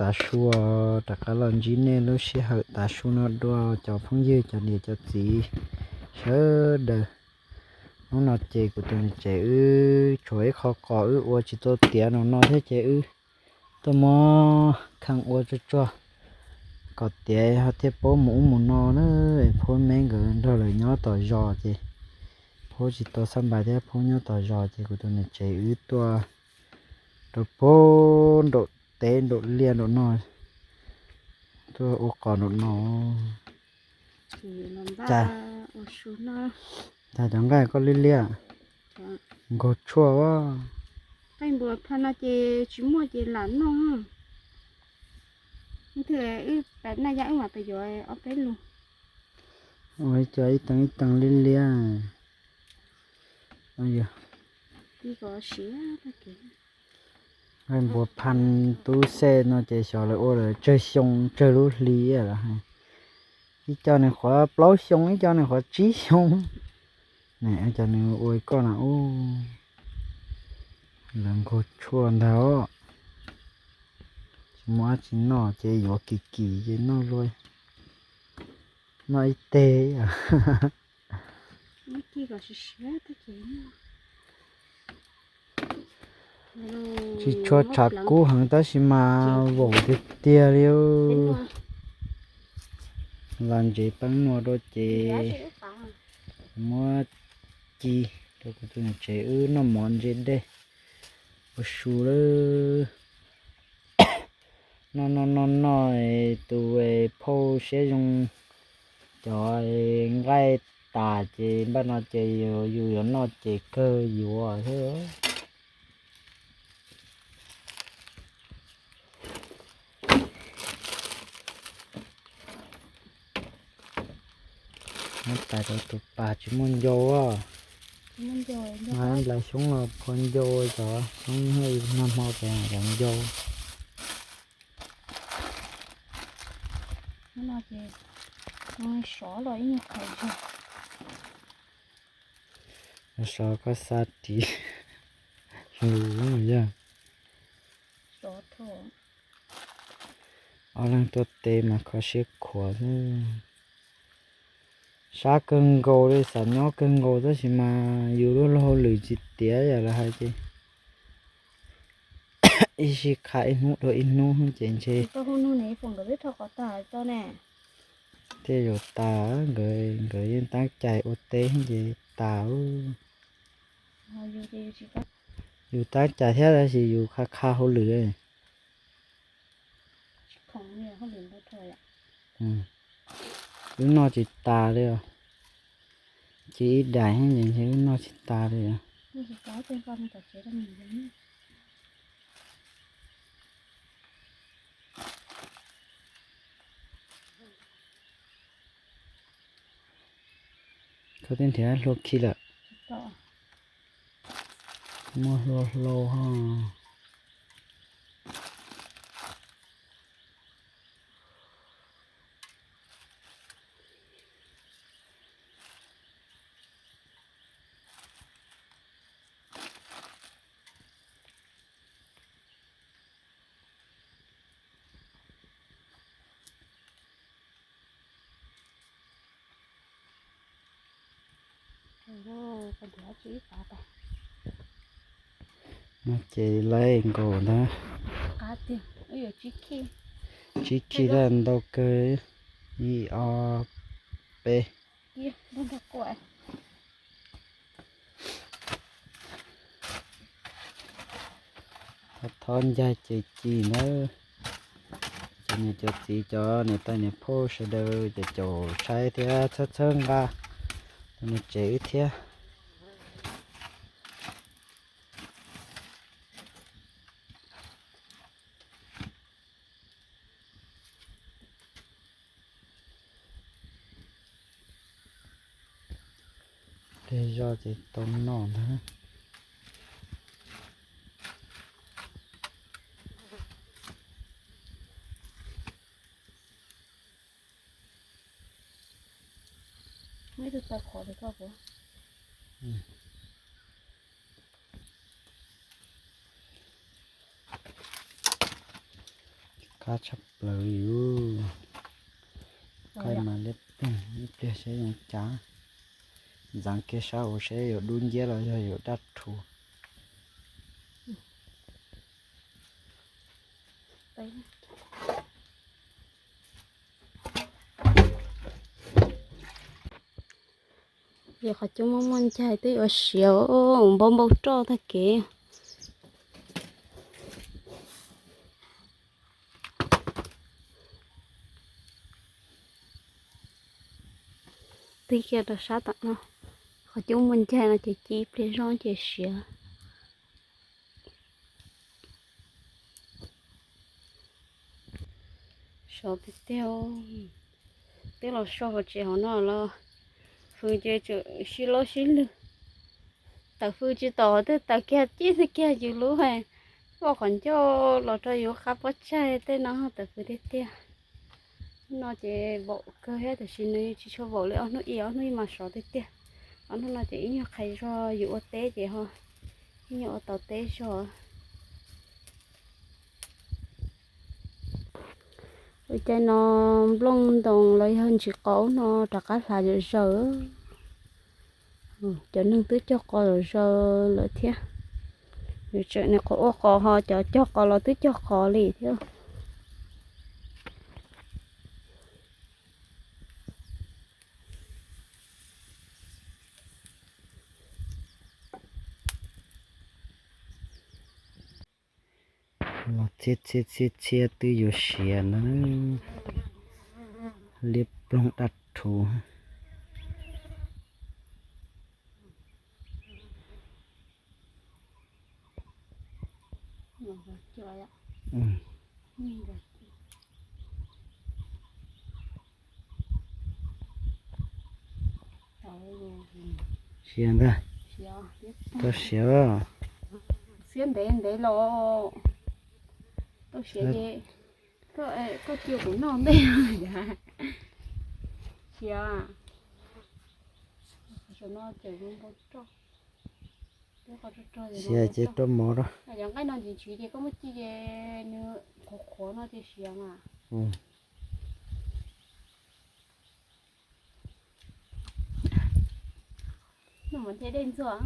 Tav su, rov qab los ntsib nej lub sij hawm tav su no dua cov phooj ywg cov niam cov txiv sawv daws. Hnub no ces kuv tus niam tsev wb tshuav ib qho qos wb ua tsis tau tiav no no thiab ces wb tuaj muab kheej ua tsuag tsuag kom tiav ho thiaj paub mus ub mus no na. Phub me nkawd nrog lawv nyob tom zos ces phub tsis tau xab npais thiab phub nyob tom zos ces kuv tus niam tsev wb tuaj rau puag nraum teb nraum liaj nraum no, tuaj ua qos nraum no. Cas cov nqaij koj liab liab, nkaug tshuaj a. Nqaij npua phaj no ces tsis muaj ces lam noj. Wb pem naj yab wb mam pem yuav ob peb lus. Ua cov ib teev ib teev liab liab. Nqaij npua phaj tub xej no ces xyov lawv ua lawv tsawg xyoo tsawg lub hli lawm hais. Ib co nws qhuav plaub xyoo ib co nws qhuav tsib xyoo. Cov nws ua koj na ub, lawv nkaug tshuaj ntag. Tsis muaj dab tsi noj ces yuav kim kim ces noj luaj, noj ib teg. Tsis tshua tshav kub heev tab sis mas vaum tiag tiag li. Los ntsev peeb nua rau ces muab ci rau kuv tus niam tsev wb noj mov ntse dej ua su lawm. Noj noj noj noj, tus phauj siab zoo, cov nqaij tas ces npaj no ces yus yuav noj ces kawg yuav thiab. Muab tais rau tus pas tsis muaj ncau. Mas nplais xyoob los phua ncau, cov xyoob nag hmo ces cov ncau. Sov koj xa ris lus yog. Ob leeg tuaj teb mas kho siab khuav xwb. Sab kawg nkaus li, xav nyob kawg nkaus tab sis mas yus lub hauj lwm tsis tiav yam lawv hais ces ib sij qha ib hnub dua ib hnub ces ntshe thiaj yuav tas. Nkawd, nkawd yeej tab cai ua teb ces tas. Yus tab cai thiab tab sis yus qha qha hauj lwm. Wb noj tsis tas li os. Cia ib daim es ntshe wb noj tsis tas li os. Koj twb nrhiav hlua khi lawm. Muaj hlua hlau ho. No ces laib nkaus ntag. Tsib khi ntau kawg, ib ob peb. Thov ncaig ces ci ntawd. Cov niam cov txiv cov niam tais niam phauj sawv daws cov caum saib thiab txhawb txhawb nqa tus niam tsev wb thiab. Tej zoj ces tau noj ntag. Qab tshaj plaws li. Qaij mas liab ploog, ib pliag seb zoo cas. Ntxeev kiag sab hauv seb yuav dub nciab los yog yuav daj rhuv. Qhov cub muaj muaj ncaig twb yuav siav, npau npau roj tag kev. Twb cia rau sab tom no, qhov cub muaj ncaig no ces ci ib pliag zoj ces siav. Sov tiag tiag, twb los so hauv tsev hauv no los, fws ces tseem sib laub sib lwg. Tawm fws tsis tau, twb tawm kiag cib kiag yus lub, ua qhov ncauj los rau yus qab pob tsaig tej no, tawm fws tiag tiag. Hnub no ces vaum kawg thiab, tiam sis nws tsis tshua vaum li ob hnub ib, ob hnub ib mas sov tiag tiag. Ob hnub no ces ib nyuag qhais zog, yus ua teb ces ho ib nyuag ua tau teb zog. Ua cas no nplooj ntoos los yog ntsis qos no rov qab hlav zom zaws. Cov neeg twb cog qos zom zaws lawm thiab. Nws tseem nyuam qhuav ua qos ho cov cog qos los twb cog qos li thiab. Los txhia txhia txhia txhia twb yuav siav na. Liab ploog daj rhuv. Siav ntag. Tau siav. Siav ntev ntev los tau siav ces koj cia kuv noj ntej. Siav. Siav ces rau mov rau. Yog nqaij no ntsis ntshiv ces koj muab ci ces nws qhuav qhuav no ces siav mas. Noj mov ntshe dej ntxuag.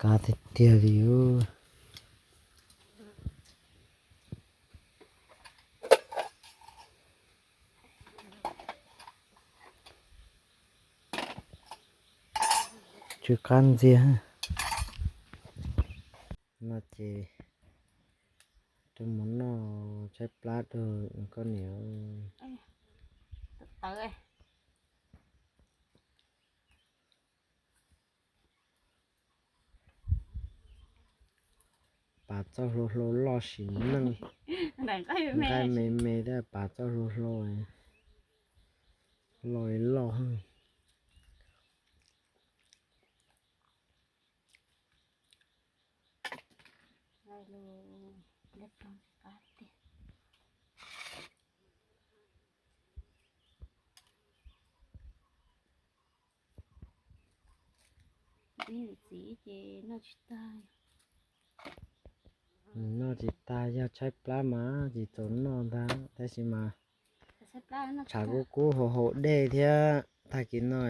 Qab tiag tiag li. Tsw qab ntxiag. No ces rau mov noj tshaib plab rau koj niam. Pav txoj hlua hlua loj sim neej. Nqaij me me thiab pav txoj hlua hlua loj loj. Ib niam txiv ces noj tsis tag. Nws noj tsis tag, yog tshaib plab mas tsis txaus noj ntag, tab sis mas tshav kub kub haus haus dej thiab, tag kis no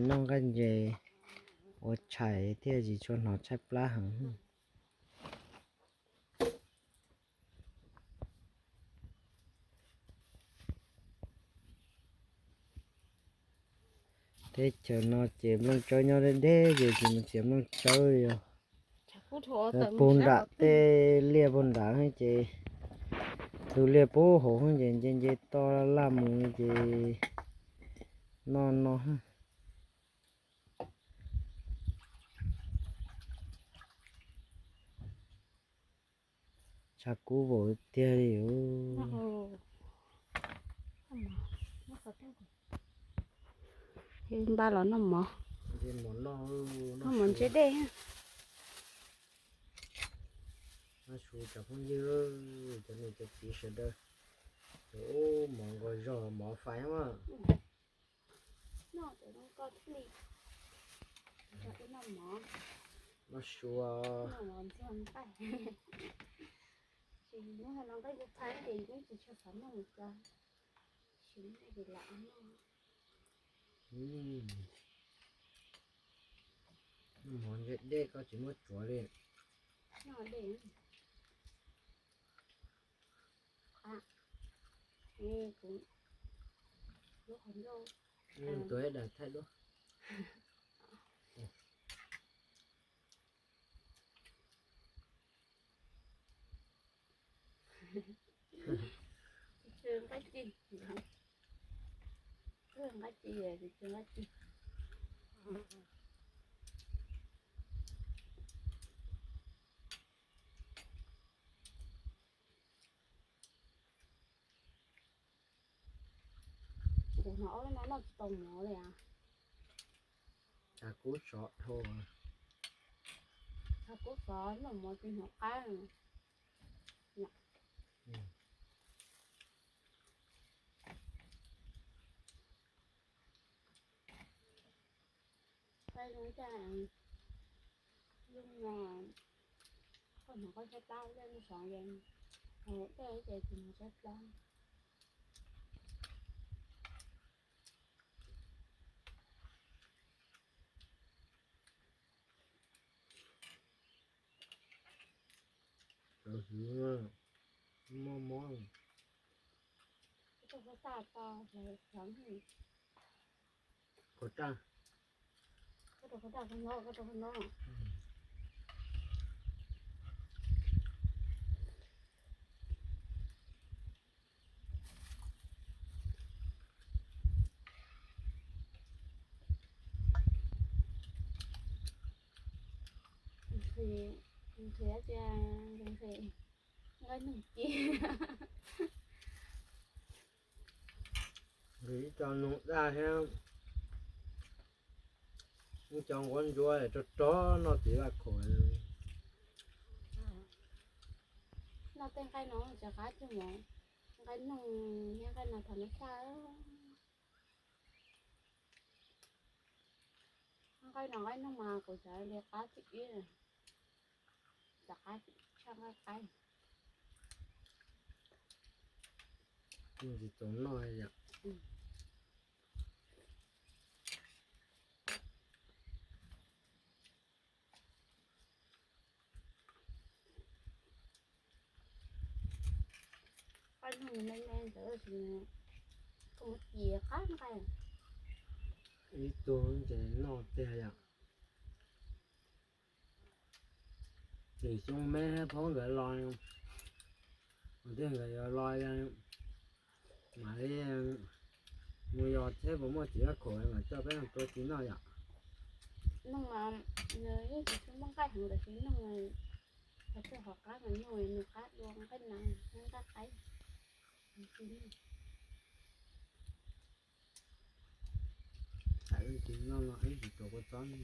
noj nqaij ntses ua tshais thiaj tsis tshua hnov tshaib plab heev. Teb chaws no ces nplooj tsawb nyob deb deb ces tsis mus txiav nplooj tsawb li os. Puag nram tej liaj puag nrad ces tus liaj puag hauv ces nce nce toj laj mus ces noj no. Tshav kub vau tiag li. Npaj los noj mov, noj mov ntse dej. Cov phooj ywg, cov niam cov txiv sawv daws, mov nqos zog mov fais mas. Noj sua. Noj mov ntxuag nqaij. Tsis muab hais los nqaij kuv txhais ces yeej tsis tshua xav noj mus cov. Tsis muaj ces lam noj. Noj mov ntshe dej koj tsis muab tsuav li. Noj dej. Kuv lub qhov ncauj. Tuav ib daim thaij duab. Nqaij ci, nqaij ci, nqaij ci. Kuv hnov ob lub no noj tsis tau mov li as. Cas kub sov dhau. Cas kub sov noj mov tsis hnov qab. Peb lub cas, lub no, koj hnov koj tshaib plab, lub no sov ces, dej ces tsis hnov tshaib plab. Cov hwv muaj mob. Koj rau koj taj to, koj rau koj taj, koj rau koj taj, koj rau koj taj. Nqhis, nqhis tias nqhis nqaij noog ci. Nqhis ib co noog daj thiab ib co nquab ntsuab rog rog noj txiv vaj khaum. Noj tej nqaij no tsis qab tug mov, nqaij noog thiab nqaij no thaum no tshaj. Nqaij no nqaij noog mas kuv xav li qab tib ib, xav qab tshaj nqaij qaib. Tsis txaus noj yom. Qaib noog me me ntawd tab sis kuv mus ci qab nqaij. Ib tug ces noj tiag yom. Lwm xyoo me phob nkawd los, ua ntej nkawd yuav los, mam li mus yos tsheb puas muaj txiv vaj khaum mam coj peb mus tua txiv noj yom. Noog mas nws yeej tsis tshua muaj nqaij heev tab sis noog, qhov twg hom qab mas noog nws qab dua nqaij nas thiab nqaij qaib. Tsis noj no ib tsis tuav kua txob no.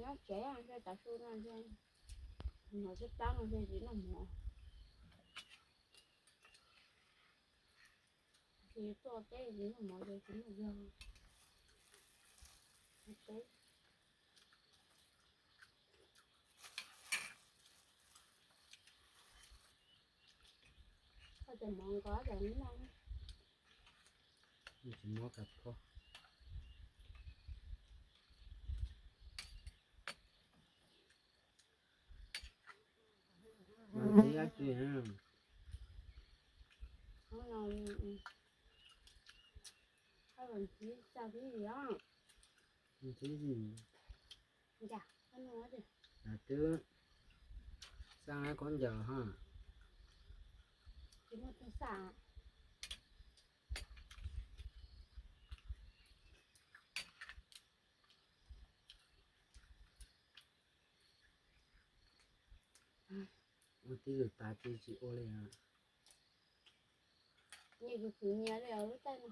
Nyob tsev ntshe tav su no ntshe, hnov tshaib plab no ntshe tsis noj mov. Tsis tuaj teb tsis noj mov ces tsis noj yog teb. Koj cov mov nqos cov noj. Tsis muab kav phob. Mas txiv dab tsi? Txiv tsis, twb xaj khaub ncaws ha. Tsis muaj tug xaj. Ua tib lwm tas tsis, tsis ua li. Nyias khwv khwv nyias li lub caij no.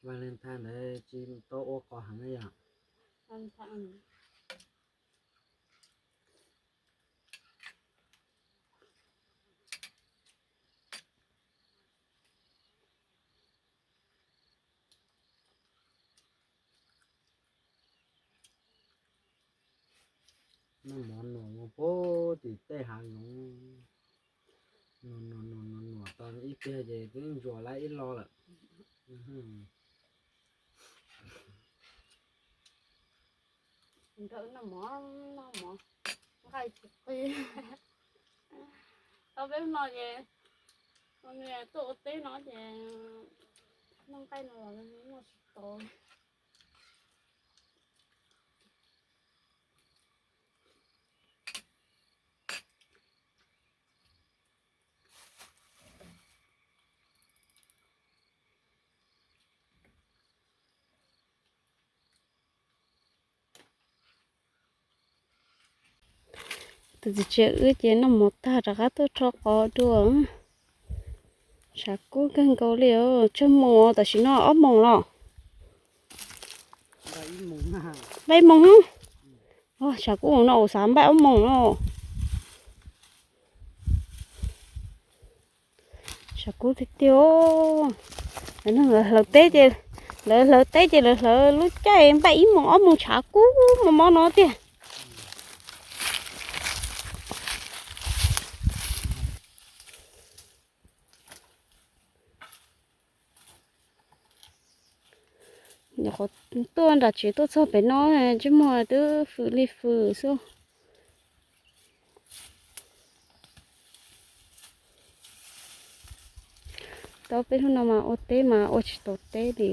Valentine ntawd tsis tau ua qos heev na yom? Noj mov nuam mus puag tim tej hav zoov, nuam nuam nuam nuam nuam tau ib pliag ces twb ntsuas lawm ib lo lawm. Nrog wb noj mov, noj mov nqaij tsis qi. Tau peb hnub no ces tuaj ua teb no ces noj nqaij no los noj tsis tau. Tus txiv tsev wb ces noj mov tag rov qab tuaj rho qos dua. Tshav kub kawg nkaus li os, tsawg moos tam sim no, ob moos los? Npaj ib moos. Tshav kub no xav npaj ob moos no. Tshav kub tiag tiag. Lawv hlawv teb ces, lawv hlawv teb ces lawv hlawv lub caij npaj ib moos ob moos tshav kub mos mos no tiag. Nyuam qhuav tuaj nram tsev tuaj txog pem no, ntsej muag twb fws li fws xwb. Tau peb hnub no mas ua teb mas ua tsis tau teb li.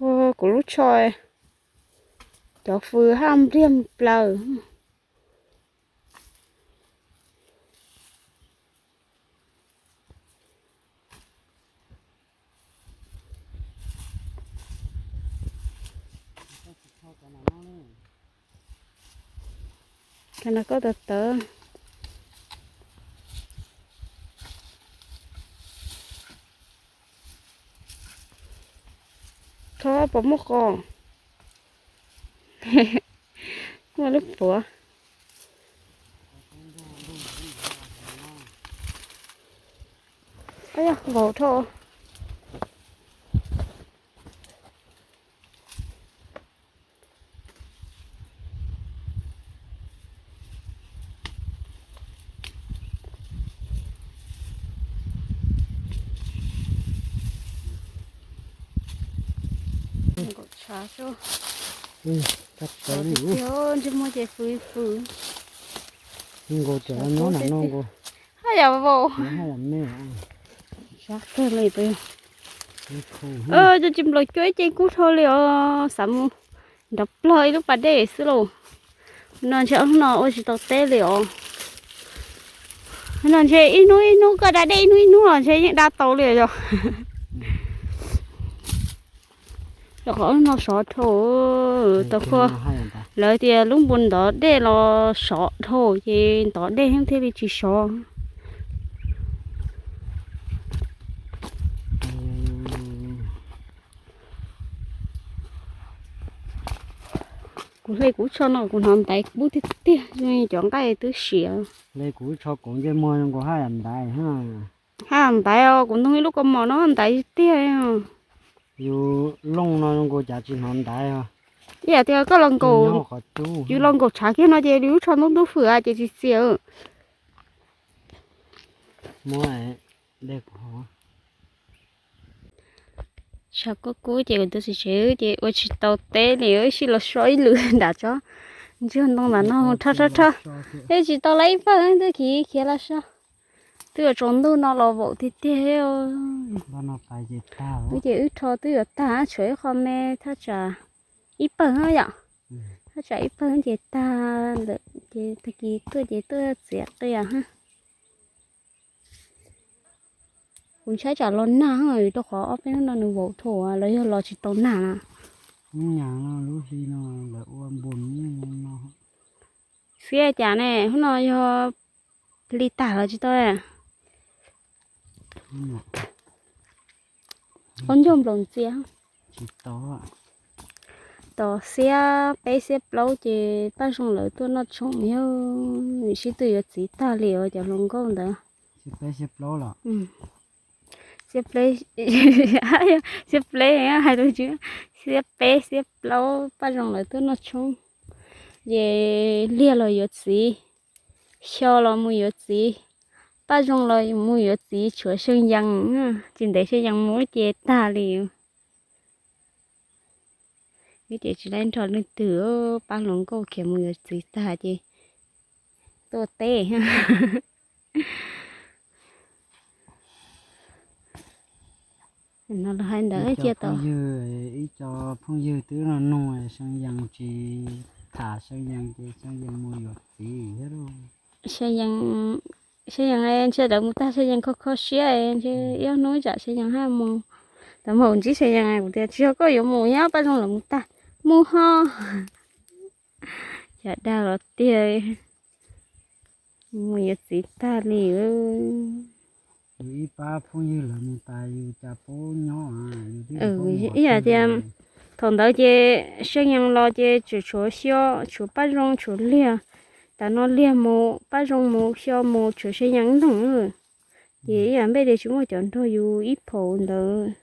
Ua kuv lub tsho cov fws haj npliag plaws. Cov no koj tawv tawv. Tho puas muaj qos? Muaj lub puav. Vau dhau. Nkaum tshav xwb. Ntsej muag ces fws fws. Nkaus cov nyob nram no nkaus. Haj yam vau. Sab kawg li peb. Cov tsis nplaum cuab ib ce kub dhau li os, xav mus nrov plog ib lub pas dej xwb lauj. No ntshe no ua tsis tau teb li os. No ntshe ib hnub ib hnub koj da dej ib hnub ib hnub los ntshe yeej da tau li yog. Rau qhov no sov dhau, tau khuaj lawv tias lub npus ntov dej los sov dhau ces ntov dej thiaj li tsis sov. Kuv hle kuv tsho no kuv hnov ntaiv kub tiag tiag zoo li cov nqaij twb siav. Hle kuv tsho kuv ntsej muag zoo nkaus haj yam ntaiv. Haj ntaiv os, kuv ntoo ib lub kaus mom no ntaiv tiag. Yus looj no zoo nkaus cas tsis hnov ntaiv os. Ib yam tias koj los nkaum, yus los nkaum tshav kiag no ces lub tsho ntub ntub fwm ces tsis txias. Muab dej kuv haus. Tshav kub kub ces kuv tus txiv tsev ces ua tsis tau teb li, wb sij los so ib lwm nram tsob ntsuag ntoo ntawm no rho rho rho. Wb tsis tau lawv ib pawg twb khiav khiav los so. Twb yuav tsaus ntuj no los vaum tiag tiag. Wb ces wb rho twb yuav tag, tshuav ib qho me thaj tsam ib pawg yom. Thaj tsam ib pawg ces tag lawm ces tag kis tuaj ces tuaj txiav qias. Kuv ntshai tsam los nag, rau qhov ob peb hnub no nws vaum dhau los yog los tsis tau nag na. Hnub nyoog no lub hli no lawv ua npus no. Xiab cas ne, hnub no yog hli tag los tsis tau. Qaub ncaug nplaum ntxias. Tsis tau. Tos xiab peb xiab plaub ces Paj Zoo lawv tuaj noj tshoob yog vim sib tw yuav txiv tag li os cov hluas nkauj ntawd. Xiab peb xiab plaub los? Xiab pleb, xiab pleb hais lus tsis, xiab peb xiab plaub Paj Zoo lawv tuaj noj tshoob. Ces Liag los yuav txiv, Xyo los mus yuav txiv, Paj Zoo los mus yuav txiv, tshuav See Yees, tsis ntev See Yees mus ces tag li. Wb ces tsis laib nrog leej twg, pab hluas nkauj khiav mus yuav txiv tag ces tuaj teb. No los hais ntawd cia tau. Ib co phooj ywg twb nug nug See Yees tsis tham See Yees ces See Yees mus yuav txiv thiab lauj. See Yees, See Yees ntshe lawv mus tag See Yees kho kho siab ntshe ib hnub tsam See Yees haj mus. Tau mus ntsib See Yees kuv tias tsis yog koj yuav mus nyob Paj Zoo lawv mus tag mus ho. Cas dag los tiag, mus yuav txiv tag li. Yus ib pab phooj ywg lawv mus tas yus cas pub nyob. Ib yam tias thaum ntawd ces See Yees los ces tseem tshuav Xyo, tshuav Paj Zoo, tshuav Liag. Tam no Liag mus, Paj Zoo mus, Xyo mus, tshuav See Yees ib leeg. Ces ib yam npej tias tsis muaj cov nrog yus ib phaum ntawd.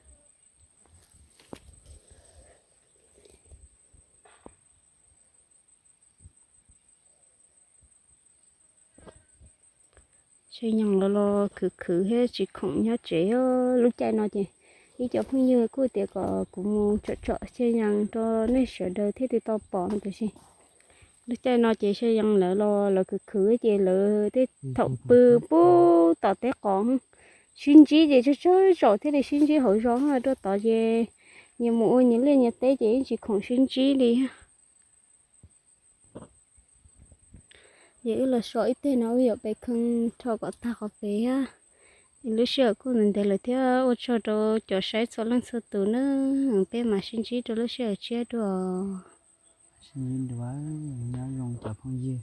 See Yees los los khwv khwv thiab tsis khoom nyob tsev. Lub caij no ces ib co phooj ywg kuj tias kom kuv mus tsom tsom See Yees rau nej sawv daws thiaj li tau pom no tiam sis lub caij no ces See Yees lawv los lawv khwv khwv ces lawv tej thaum pw pub tom teb qos sib ntsib ces tsawg tsawg zaum thiaj li sib ntsib hauv zos, rau tod ces nyias mus ua nyias liaj nyias teb ces yeej tsis khoom sib ntsib li. Ces wb los so ib teg no wb yuav pem khee rho kom tag qhov pem thiab. Lub sij hawm kuj ntev ntev lawm thiab ua tsaug rau cov saib txhua leej txhua tus nawb, peb mam sib ntsib rau lub sij hawm tshiab dua. Sib ntsib dua, nyob zoo cov phooj ywg.